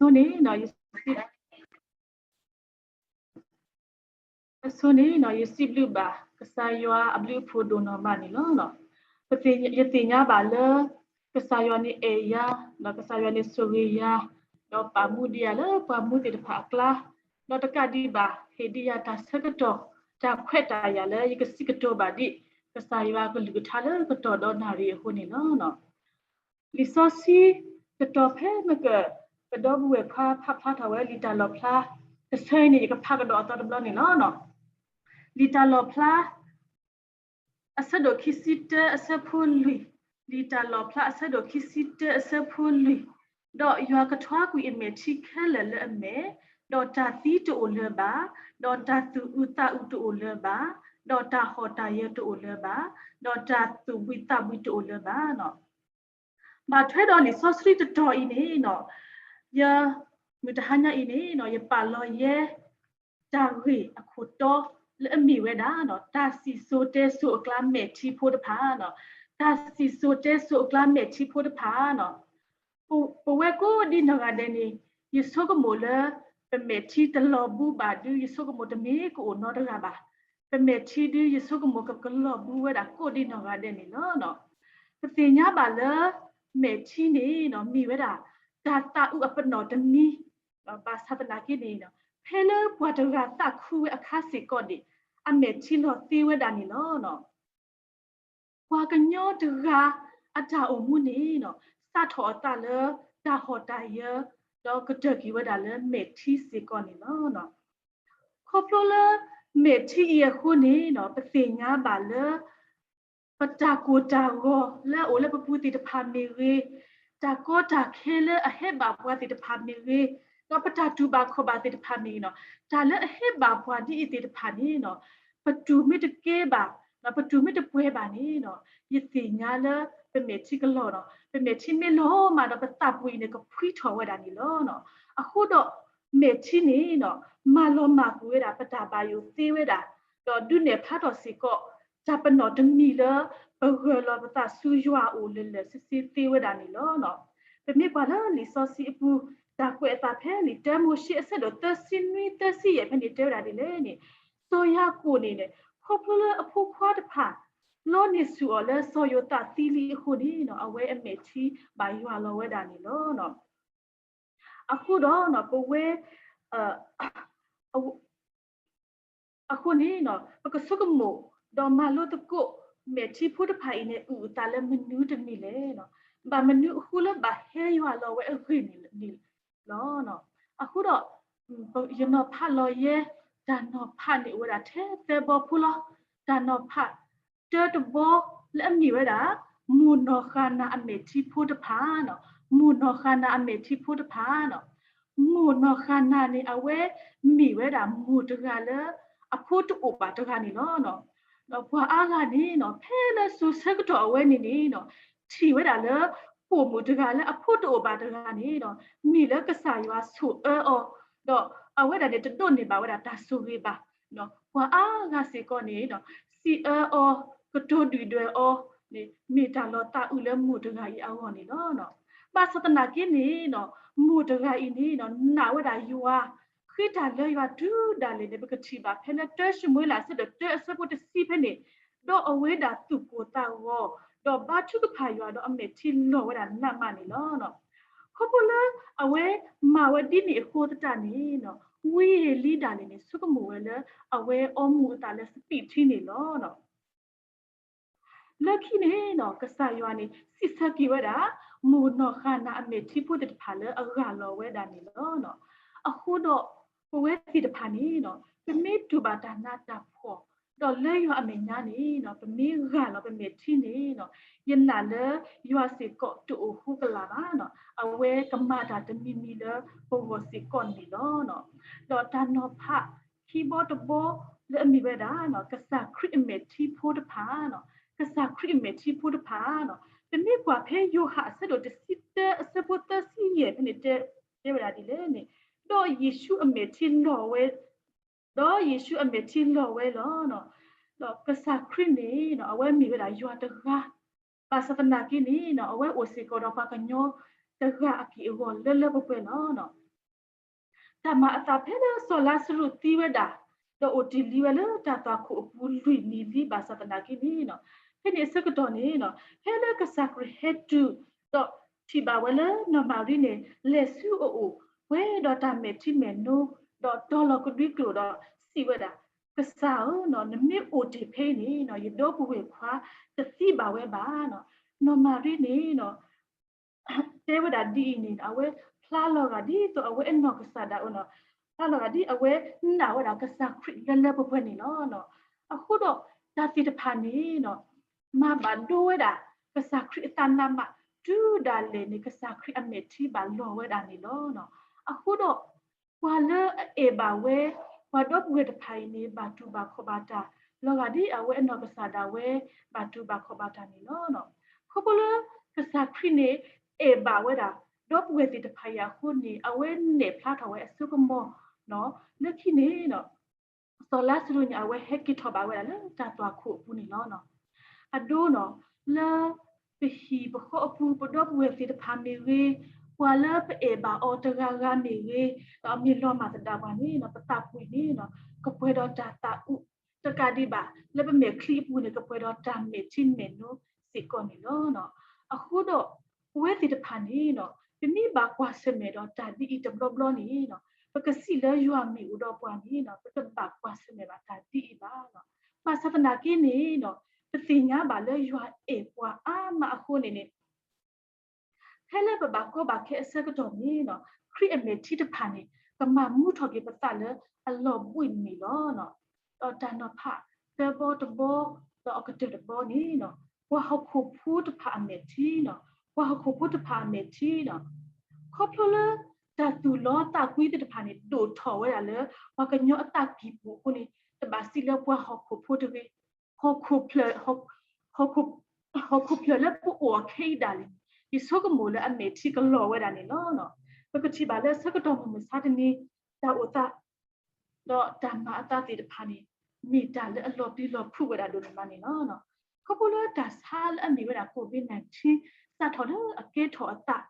အဆိန့ၣ် အဆိန့ၣ် ယစံးဘျုးဘၣ် ကစၢ်ယွၤအဘျုးအဖှိၣ်ဒိၣ်နီၢ်မးန့ၣ်လီၤ. ယသ့ၣ်ညါဘၣ်လၢ ကစၢ်ယွၤန့ၣ်အဲၣ်ယၤ, ဒီးကစၢ်ယွၤန့ၣ်ဆိၣ်ဂ့ၤယၤ, ဒီးပာ်မူဒံးယၤလၢပှၤမူသ့ၣ်တဖၣ်အကျါ, ဒီးတကးဒံးဘၣ် ဟ့ၣ်ဒံးယၤတၢ်ဆၢကတီၢ်, တၢ်ခွဲးတၢ်ယာ်လၢယကစံးကတိၤဘၣ်ဒံး ကစၢ်ယွၤကလုၢ်ကထါလၢကတီၢ်ဒီးနၣ်ရံၣ်အဃိန့ၣ်လီၤ. လံာ်စီဆှံကတီၤဖဲမ့ၢ်က ပဒီပုၢ်ဝဲၢ်ခွါဖးဖျါထီၣ်ဝဲလံာ်တၢ်လီၣ်ဖျါ တဆၢအံၤန့ၣ် ယကဖးကဒီးအသီတဘျီန့ၣ်လီၤ. လံာ်တၢ်လီၣ်ဖျါ အဆၢဒိၣ်ခံဆံတၢ အဆၢဖိလွံၢ်, လံာ်တၢ်လီၣ်ဖျါ အဆၢဒိၣ်ခံဆံတၢ အဆၢဖိလွံၢ်, ဒီးယွၤကထွါကွံာ်အမဲာ်ထံခဲလၢာ်လၢအမဲာ်, ဒီးတၢ်သံတအိၣ်လၢၤဘၣ်, ဒီးတၢ်သူၣ်အုးသးအုးတအိၣ်လၢၤဘၣ်, ဒီးတၢ်ဟီၣ်တၢ်ယၢၤတအိၣ်လၢၤဘၣ်, ဒီးတၢ်သူၣ်ဘှံးသးဘှံးတအိၣ်လၢၤဘၣ်. ဘၣ်ထွဲဒီးလံာ်စီဆှံတတီၤအံၤန့ၣ် ယ မုၢ်တဟါညါအံၤန့ၣ် ယပာ်လီၤယဲ တၢ်ဂ့ၢ်အခိၣ်တီလၢအမ့ၢ်ဝဲဒၣ် တၢ်စံၣ်စိၤတဲစိၤအကျါမဲာ်ထံဖိတဖၣ်, တၢ်စံၣ်စိၤတဲစိၤအကျါမဲာ်ထံဖိတဖၣ်, ပဝဲကိးဒံနီၢ်ဂၤဒဲးန့ၣ် ယဆိကမိၣ်လၢ ပမဲာ်ထံတလီၤဘှံးဘၣ်ဒုး ယဆိကမိၣ်တမ့ၢ်ကအိၣ်နီတဂၤဘၣ်. ပမဲာ်ထံဒုး ယဆိကမိၣ်ကလီၤဘှံးဝဲဒၣ်ကိးဒံနီၢ်ဂၤဒဲးန့ၣ်လီၤ. ပသ့ၣ်ညါဘၣ်လၢ မဲာ်ထံန့ၣ် မ့ၢ်ဝဲဒၣ် တၢ်သးအုးအပနီၣ်တမံၤ, ဘၣ်ဆၣ်သနာ်က့န့ၣ် ဖဲလၢပှၤတဂၤသးခုဝဲအခါစ့ၢ်ကီးန့ၣ် အမဲာ်ထံလီၤသ့ဝဲဒၣ်န့ၣ်လီၤ. ပှၤကညီတဂၤအတၢ်အိၣ်မူန့ၣ် စးထီၣ်အသးလၢတၢ်ဟီၣ်တၢ်ယၢၤ ဒီးကတၢၢ်ကွံာ်ဝဲဒၣ်လၢမဲာ်ထံစ့ၢ်ကီးန့ၣ်လီၤ. ခီဖျိလၢမဲာ်ထံအံၤအဃိန့ၣ် ပသ့ၣ်ညါဘၣ်လၢ ပတၢ်ကိၢ်တၢ်ဂီၤလၢအအိၣ်လၢပပူၤသ့ၣ်တဖၣ်မ့ၢ်ဂ့ၤ, တၢ်ကီတၢ်ခဲလၢအဟဲဘၣ်ပှၤသ့ၣ်တဖၣ်မ့ၢ်ဂ့ၤ, ဒီးပတၢ်တူၢ်ဘၣ်ခီၣ်ဘၣ်သ့ၣ်တဖၣ်မ့ၢ်ဂ့ၤန့ၣ် တၢ်လၢအဟဲဘၣ်ပှၤဒ်အံၤသ့ၣ်တဖၣ်န့ၣ် ပတူၢ်မ့ၢ်တကဲဘၣ်, ပတူၢ်မ့ၢ်တပှဲၤဘၣ်န့ၣ် ယသ့ၣ်ညါလၢပမဲာ်ထံကလီၤဒီး ပမဲာ်ထံမ့ၢ်လီၤမးဒီး ပသးပှၢ်အံၤန့ၣ် ကဖှံထီၣ်ဝဲဒၣ်န့ၣ်လီၤ. အဃိဒီး မဲာ်ထံန့ၣ် မၤလီၤမၢ်ကွံာ်ဝဲဒၣ်ပတၢ်ဘၣ်ယိၣ်သ့ဝဲဒၣ်, ဒီးဒုးနဲၣ်ဖျါထီၣ်စ့ၢ်ကီး တၢ်ပနီၣ်တမံၤလၢ ပဂၢၢ်လီၤပသးဆူယွၤအအိၣ်လၢာ်လၢာ်ဆ့ဆ့သ့ဝဲဒၣ်န့ၣ်လီၤ. ပမ့ၢ်ကွၢ်လၢလံာ်စီဆှံအပူၤ တၢ်ကွဲးအသးဖဲလံာ်တၢမိၤၡ့အဆၢဒိၣ်သၢဆံနွံ သၢဆံယဲၢ်ဖဲန့ၣ်တဲဝဲဒၣ်ဒ်လဲၣ်န့ၣ်, စီၤယၤကိာ်န့ၣ် ခီဖျိလၢအဖိခွါတဖၣ် လီန့ၢ်ဆူၣ်အီၤလၢစီၤယိၤသးသံလံအဃိန့ၣ် အဝဲအမဲာ်ထံဘၣ်ယွၤလီၤဝဲဒၣ်န့ၣ်လီၤ. အဃိဒီးပဝဲ အဃိန့ၣ် ပကဆိကမိၣ် ဒီးမၤလိသကိး မဲာ်ထံဖိတဖၣ်အံၤန့ၣ် အုၣ်အသးလၢမနုၤတမံၤလဲၣ်. ဘၣ်မနုၤအဃိလၢဘၣ်ဟဲယွၤလီၤဝဲအဂ့ၢ်န့ၣ်လီၤ. အဃိဒီး ယနီၤဖးလီၤယဲ တၢ်နီၤဖးန့ၣ်အိၣ်ဝဲဒၣ်ထဲသၢဘီဖိလီၤ. တၢ်နီၤဖး တၢတဘီလၢအမ့ၢ်ဝဲဒၣ် မိၢ်နီၢ်ဃၣ်နၤအမဲာ်ထံဖိတဖၣ်, မိၢ်နီၢ်ဃၣ်နၤအမဲာ်ထံဖိတဖၣ်, မိၢ်နီၢ်ဃၣ်နၤန့ၣ် အဝဲမ့ၢ်ဝဲဒၣ်မိၢ်တဂၤလၢ အဖိတအိၣ်ဘၣ်တဂၤန့ၣ်လီၤ. ဒီးပှၤအါဂၤန့ၣ် ဖဲလၢစိၤဆၢကတီၢ်အဝဲန့ၣ်န့ၣ် ထံၣ်ဝဲဒၣ်လၢ ပိာ်မုၣ်တဂၤလၢအဖိတအိၣ်ဘၣ်တဂၤန့ၣ် မ့ၢ်လၢကစၢ်ယွၤဆိၣ်အၢအီၤ, ဒီးအဝဲဒၣ်န့ၣ် တဒိးန့ၢ်ဘၣ်ဝဲဒၣ်တၢ်ဆိၣ်ဂ့ၤဘၣ်. ပှၤအါဂၤစ့ၢ်ကီးန့ၣ် စံးအၢအီၤ ကတိၤဒုၣ်ဒွဲၣ်အီၤန့ၣ် မ့ၢ်တၢ်လီၤသးအုးလၢမိၢ်တဂၤအံၤအဂီၢ်န့ၣ်လီၤ. ဘၣ်ဆၣ်သနာ်က့န့ၣ် မိၢ်တဂၤအံၤန့ၣ် နာ်ဝဲဒၣ်ယွၤ ဃ့တၢ်လၢယွၤတုၤဒၣ်လဲာ်န့ၣ် ပကထံၣ်ဘၣ်ဖဲလၢတၢၡမူၤအ့လး အဆၢဒိၣ်တၢ အဆၢဖိတဆံဖဲန့ၣ်, ဒီးအဝဲဒၣ်သူၣ်ကိၢ်သးဂီၤ, ဒီးဘါထုကဖၣ်ယွၤဒီးအမဲာ်ထံလီၤဝဲဒၣ်နးမးန့ၣ်လီၤ. ခီဖျိလၢအဝဲမၤဝဲဒ်န့ၣ်အဃိသတးန့ၣ် ဝံယံာ်လံဒၣ်လဲာ်န့ၣ် ဆိကမိၣ်ဝဲလၢ အဝဲအီမူၤအသးလၢစပံးထံန့ၣ်လီၤ. လၢခံန့ၣ် ကစၢ်ယွၤန့ၣ် စံးဆၢက့ၤဝဲဒၣ် မိၢ်နီၢ်ဃၣ်နၤအမဲာ်ထံဖိသ့ၣ်တဖၣ်လၢအဂၢ်လီၤဝဲဒၣ်န့ၣ်လီၤ. အဃိဒီး ပဝဲသ့ၣ်တဖၣ်န့ၣ် ပမ့ၢ်တူၢ်ဘၣ်တၢ်နးတၢ်ဖှီၣ် ဒီးလၢယွၤအမဲာ်ညါန့ၣ် ပမ့ၢ်ဂၢ်လီၤပမဲာ်ထံန့ၣ် ယနာ်လၢယွၤစ့ၢ်ကီးတအိၣ်ဃိကလာ်ဘၣ်. အဝဲကမၤတၢ်တမံၤမံၤလၢပဂီၢ်စ့ၢ်ကီးန့ၣ်လီၤ. ဒီးတၢ်နီၤဖးခံဘီတဘီလၢအမ့ၢ်ဝဲဒၣ် ကစၢ်ခရံာ်အမဲာ်ထံဖိတဖၣ်, ကစၢ်ခရံာ်အမဲာ်ထံဖိတဖၣ် ပမ့ၢ်ကွၢ်ဖဲယိၤဟၣ်အဆၢဒိၣ်တဆံတၢ အဆၢဖိသၢဆံယဲၢ်ဖဲန့ၣ်တဲဝဲဒၣ်ဒ်လဲၣ်န့ၣ်, ဒီးယ့ၣ်ၡူးအမဲာ်ထံလီၤဝဲ ဒီးယ့ၣ်ၡူးအမဲာ်ထံလီၤဝဲလီၤ. ဒီးကစၢ်ခရံာ်န့ၣ် အဝဲမ့ၢ်ဝဲဒၣ်ယွၤတဂၤ, ဘၣ်ဆၣ်သနာ်က့န့ၣ် အဝဲအိၣ်စ့ၢ်ကီးဒီးပှၤကညီတဂၤအက့ၢ်အဂီၤလၢလၢပှဲၤပှဲၤလီၤ. တၢ်မၤအသးဖဲလၢစီၤလါစရူးသံဝဲဒၣ်, ဒီးအိၣ်တ့ၢ်လံဝဲလၢတၢ်သွၣ်ခိၣ်အပူၤလွံၢ်နံၣ်လံဘၣ်ဆၣ်သနာ်က့န့ၣ်, ဖဲန့ၣ်အဆၢကတီၢ်န့ၣ်, ဖဲလၢကစၢ်ခရံာ်ဟဲတုၤ, ဒီးထံၣ်ဘၣ်ဝဲလၢနီၢ်မၤရံန့ၣ် လဲၤဆူအအိၣ်, ပှဲၤဒီးတၢ်မဲာ်ထံမဲာ်နိ, ဒီးတီၤလီၤကဒွံကျိာ်ဒီးစံးဝဲဒၣ်, ကစၢ်ဧၢ, နမ့ၢ်အိၣ်တ့ၢ်ဖဲအံၤန့ၣ်, ယဒီပုၢ်ဝဲၢ်ခွါတသံဘၣ်ဝဲဘၣ်. နီၢ်မၤရံန့ၣ် တဲဝဲဒၣ်ဒ်အံၤန့ၣ်, အဝဲဖျါလီၤဂာ်ဒ်သိးအဝဲအနီၢ်ကစၢ်ဒၣ်အီၤ, ဖျါလီၤဂာ်ဒ်အဝဲနာ်ဝဲဒၣ်ကစၢ်ခရံာ်လၢလၢပှဲၤပှဲၤန့ၣ်လီၤ. အဃိဒီးတၢ်သ့ၣ်တဖၣ်န့ၣ်, မၤဘၣ်ဒိဝဲဒၣ် ကစၢ်ခရံာ်အသးနးမး, တုၤဒၣ်လဲာ်န့ၣ် ကစၢ်ခရံာ်အမဲာ်ထံဘၣ်လီၤဝဲဒၣ်န့ၣ်လီၤ. အဃိဒီး ပှၤလၢအအဲၣ်ဘၣ်ဝဲ, ပှၤဒီပုၢ်ဝဲၢ်တဖၣ်အံၤန့ၣ် ဘၣ်တူၢ်ဘၣ်ခီၣ်ဘၣ်တၢ်, လီၤဂာ်ဒ်အဝဲအနီၢ်ကစၢ်ဒၣ်ဝဲ ဘၣ်တူၢ်ဘၣ်ခီၣ်ဘၣ်တၢ်န့ၣ်လီၤ. ခီဖျိလၢကစၢ်ခရံာ်န့ၣ် အဲၣ်ဘၣ်ဝဲဒၣ် ဒီပုၢ်ဝဲၢ်သ့ၣ်တဖၣ်အံၤအဃိန့ၣ်, အဝဲနဲၣ်ဖျါထီၣ်ဝဲအစိကမီၤ, လၢခံန့ၣ် စီၤလါစရူးန့ၣ် အဝဲဟဲက့ၤထီၣ်ဘၣ်ဝဲဒၣ်လၢတၢ်သွၣ်ခိၣ်အပူၤန့ၣ်လီၤ. အဒိန့ၣ်, လၢပဟံၣ်ပဃီအပူၤ ပဒီပုၢ်ဝဲၢ်သ့ၣ်တဖၣ်မ့ၢ်ဂ့ၤ, ပှၤလၢပအဲၣ်ဘၣ်အီၤတဂၤဂၤမ့ၢ်ဂ့ၤ, ဒီးအမ့ၢ်လီၤမၢ်သဒၣ်ပှၤန့ၣ်, ပသးပှၢ်န့ၣ် ကပှဲၤဒီးတၢ်သးအုး, တကးဒံးဘၣ် လၢပမဲာ်ချံအပူၤန့ၣ် ကပှဲၤဒီးတၢ်မဲာ်ထံမဲာ်နိစ့ၢ်ကီးန့ၣ်လီၤ. အဃိဒီး ပဝဲသ့ၣ်တဖၣ်န့ၣ်, ပမ့ၢ်ဘၣ်ကွၢ်ဆၢၣ်မဲာ်ဒီးတၢ်ဒ်အံၤတဘျီဘျီန့ၣ်, ပကစံးလၢယွၤမ့ၢ်အိၣ်ဒီးပှၤန့ၣ်, ပတဘၣ်ကွၢ်ဆၢၣ်မဲာ်ဘၣ်တၢ်ဒ်အံၤဘၣ်. ဘၣ်ဆၣ်သနာ်က့န့ၣ်, ပသ့ၣ်ညါဘၣ်လၢယွၤအဲၣ်ပှၤအါမးအဃိန့ၣ်န့ၣ်, ဖဲလၢပဘၣ်ကီဘၣ်ခဲအဆၢကတီၢ်န့ၣ်, ခရံာ်အမဲာ်ထံတဖၣ်န့ၣ် ကမၤမူထီၣ်က့ၤပသးလၢအလီၤဘှံးန့ၣ်လီၤ. ဒီးတၢ်နီၤဖး သၢဘီတဘီ, ဒီးအကတၢၢ်တဘီန့ၣ်, ပှၤဟီၣ်ခိၣ်ဖိတဖၣ်အမဲာ်ထံ, ပှၤဟီၣ်ခိၣ်ဖိတဖၣ်အမဲာ်ထံ, ခီဖျိလၢတၢ်သူၣ်လီသးကွံသ့ၣ်တဖၣ်န့ၣ် ဒိၣ်ထီၣ်ဝဲဒၣ်လၢ ပှၤကညီအသးကံၢ်ပူၤအဃိန့ၣ်, တဘၣ်စံးလၢပှၤဟီၣ်ခိၣ်ဖိတဂ့ၤ, ဟီၣ်ခိၣ်ဖျၢၣ်, ဟီၣ်ခိၣ်ဖျၢၣ်လၢပအိၣ်အီၤခဲအံၤဒၣ်လဲာ်န့ၣ်, ယဆိကမိၣ်လၢအမဲာ်ထံကလီၤဝဲဒၣ်န့ၣ်လီၤ. ပကထံၣ်ဘၣ်လၢဆၢကတီၢ်မုၢ်မဆါတနံၤ, တၢ်အိၣ်သး ဒီးတၢ်မၤအသးသ့ၣ်တဖၣ်န့ၣ် မ့ၢ်တၢ်လၢအလီၤပျံၤလီၤဖုးဝဲဒၣ်ဒိၣ်မးန့ၣ်လီၤ. ခီဖျိလၢတၢ်ဆါလၢအမ့ၢ်ဝဲဒၣ် COVID nineteen စးထီၣ်လၢအကဲထီၣ်အသး,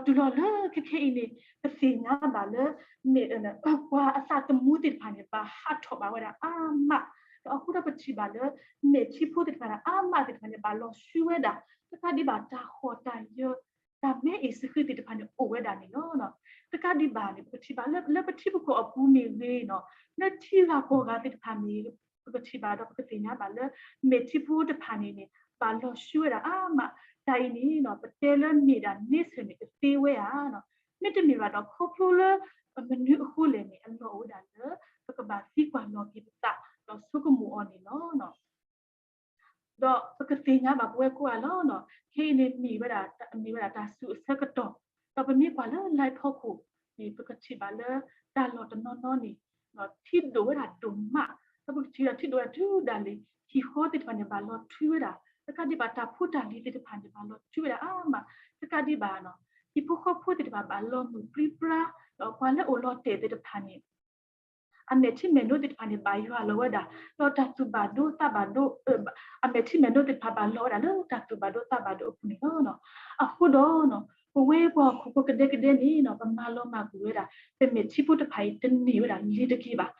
ဒီးတုၤလီၤလၢခဲခဲအံၤန့ၣ်, ပသ့ၣ်ညါဘၣ်လၢ မ့ၢ် ပှၤအသးသမူသ့ၣ်တဖၣ်န့ၣ် ဘၣ်ဟးထီၣ်ဘၣ်ဝဲဒၣ်အါမး, ဒီးအဃိဒီးပထံၣ်ဘၣ်လၢ မဲာ်ထံဖိသ့ၣ်တဖၣ်န့ၣ် အါမးသ့ၣ်တဖၣ်န့ၣ် ဘၣ်လီၤဆှုဝဲဒၣ်, တကးဒံးဘၣ်တၢ်ဟီၣ်တၢ်ယၢၤ တၢ်မဲအ့ၣ်စဃံးသ့ၣ်တဖၣ်န့ၣ် အိၣ်ဝဲဒၣ်န့ၣ်လီၤ. တကးဒံးဘၣ်န့ၣ် ပကထံၣ်ဘၣ်လၢ လၢပထံပကီၢ်အပူၤမ့ၢ်ဂ့ၤန့ၣ်, လၢထံဂၤကီၢ်ဂၤသ့ၣ်တဖၣ်မ့ၢ်ဂ့ၤ, ပကထံၣ်ဘၣ်ဒီးပကသ့ၣ်ညါဘၣ်လၢ မဲာ်ထံဖိတဖၣ်န့ၣ်န့ၣ် ဘၣ်လီၤဆှုဝဲဒၣ်အါမး, တၢ်အံၤန့ၣ် ပတဲလၢမ့ၢ်ဒၣ်န့ဆၢၣ်န့ၣ် တသ့ဝဲဧါ. မ့တမ့ၢ်ဘၣ်ဒီး ခီဖျိလၢမနုၤအဃိလဲၣ်န့ၣ် အလီၢ်အိၣ်ဝဲဒၣ်လၢ ပကဘၣ်သံကွၢ်လီၤက့ၤပသး ဒီးဆိကမိၣ်အီၤန့ၣ်လီၤ. ဒီးပကသ့ၣ်ညါဘၣ်ပဝဲကိးဂၤလီၤ. ခဲအံၤန့ၣ် မ့ၢ်ဝဲဒၣ် မ့ၢ်ဝဲဒၣ်တၢ်ဆူးအဆၢကတီၢ်, ဒီးပမ့ၢ်ကွၢ်လၢ live ဖီခိၣ်န့ၣ် ပကထံၣ်ဘၣ်လၢ တၢ်လီၢ်တနီၤနီၤန့ၣ် ထံဒိၣ်ဝဲဒၣ်ဒိၣ်မး, ဒီးပကထံၣ်ဒီးထံဒိၣ်ဝဲဒၣ်တုၤဒၣ်လဲာ် ဟံၣ်ဃီသ့ၣ်တဖၣ်န့ၣ် ဘၣ်လီၤထွံဝဲဒၣ်, တကးဒံးဘၣ်တၢ်ဖိတၢ်လံၤသ့ၣ်တဖၣ်န့ၣ် ဘၣ်လီၤထွံဝဲဒၣ်အါမး, တကးဒံးဘၣ် ဟံၣ်ဖိဃီဖိသ့ၣ်တဖၣ် ဘၣ်လီၤမုၢ်ပြံပြါ, ဒီးပှၤလၢအိၣ်လီၤတဲာ်သ့ၣ်တဖၣ်န့ၣ် အမဲာ်ထံမဲာ်နိသ့ၣ်တဖၣ်န့ၣ် ဘၣ်ယွၤလီၤဝဲဒၣ်, ဒီးတၢ်သူၣ်ဘၣ်ဒိသးဘၣ်ဒိ, အမဲာ်ထံမဲာ်နိသ့ၣ်တဖၣ် ဘၣ်လီၤဝဲဒၣ်လၢတၢ်သူၣ်ဘၣ်ဒိသးဘၣ်ဒိအပူၤန့ၣ်လီၤ. အဃိဒီး ပဝဲပှၤဟီၣ်ခိၣ်ဖိကဒဲကဒဲန့ၣ် ပမၤလီၤမၢ်ကွံာ်ဝဲဒၣ် ပမဲာ်ထံဖိတဖၣ်အံၤ တန့ၢ်ဝဲဒၣ်လ့ၤတက့ၢ်ဘၣ်.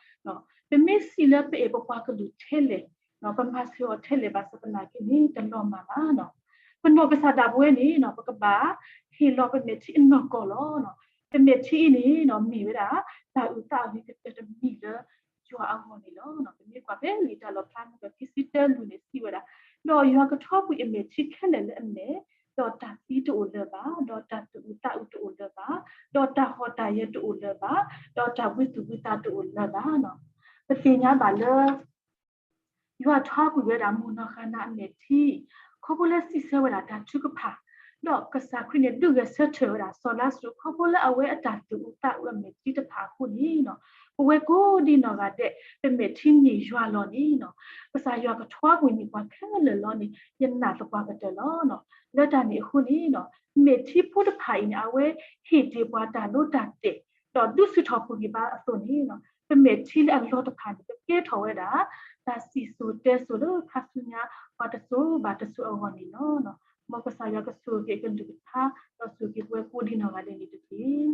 ပမ့ၢ်စံးလၢပအဲၣ်ပပှၤကလုာ်ထဲလဲၣ်, ပမၤစၢၤအီၤထဲလဲၣ်ဘၣ်ဆၣ်သနာ်က့န့ၣ် တလီၤမၢ်ဘၣ်. ပနီၢ်ကစၢ်ဒၣ်ပဝဲန့ၣ် ပကဘၣ်ဟ့ၣ်လီၤပမဲာ်ထံအနီၢ်ကီၢ်လီၤ. ပမဲာ်ထံအံၤန့ၣ် မ့ၢ်ဝဲဒၣ် တၢ်အုၣ်သးအဂ့ၤကတၢၢ်တမံၤလၢ ယွၤအဂီၢ်န့ၣ်လီၤ. ပမ့ၢ်ကွၢ်ဖဲလံာ်တၢ်လီၣ်ဖျါ ခံဆံတၢ လွံၢ်န့ၣ် စံးဝဲဒၣ်, ဒီးယွၤကထွါကွံာ်အမဲာ်ထံခဲလၢာ်လၢအမဲာ်, ဒီးတၢ်သံတအိၣ်လၢၤဘၣ်, ဒီးတၢ်သူၣ်အုးသးအုးတအိၣ်လၢၤဘၣ်, ဒီးတၢ်ဟီၣ်တၢ်ယၢၤတအိၣ်လၢၤဘၣ်, ဒီးတၢ်ဝံသူၣ်ဝံသးတအိၣ်လၢၤဘၣ်. ပသ့ၣ်ညါဘၣ်လၢ ယွၤထွါကွံာ်ဝဲဒၣ်မိၢ်နီၢ်ဃၤနၤအမဲာ်ထံ, ခီဖျိလၢစံးဆၢဝဲဒၣ်တၢ်ထုကဖၣ်, ဒီးကစၢ်ခရံာ်န့ၣ် ဒုးဂဲၤဆၢထၢၣ်ဝဲဒၣ်စီၤလါစရူး ခီဖျိလၢအဝဲအတၢ်သူၣ်အုးသးအုးအမဲာ်ထံတဖၣ်အဃိန့ၣ်, ပဝဲကိးဒံနီၢ်ဂၤဒဲး ပမဲာ်ထံန့ၢ်ယွၤလီၤန့ၣ်, ကစၢ်ယွၤကထွါကွံာ်န့ၢ်ပှၤခဲလၢာ်လီၤန့ၣ် ယနာ်သပှၢ်ကတၢၢ်လီၤ. လၢတၢ်န့ၣ်အဃိန့ၣ်, မဲာ်ထံဖိတဖၣ်အံၤန့ၣ် အဝဲဟ့ၣ်တ့ၢ်ပှၤတၢ်ဒိတၢ်တဲာ်, ဒီးဒုးဆူၣ်ထီၣ်ပှဲၤက့ၤဘၣ်အသိးန့ၣ်, ပမဲာ်ထံလၢအလီၤတဖၣ်န့ၣ် ကကဲထီၣ်ဝဲဒၣ် တၢ်စံၣ်စိၤတဲစိၤလၢခါဆူညါ ပှၤတစိၤဘၣ်တစိၤအဂီၢ်န့ၣ်လီၤ. မ်ကစၢ်ယွၤကဆိၣ်ဂ့ၤအကလုၢ်ကထါ, ဒီးဆိၣ်ဂ့ၤပဝဲကိးဒံနီၢ်ဂၤဒဲးန့ၣ်တက့ၢ်.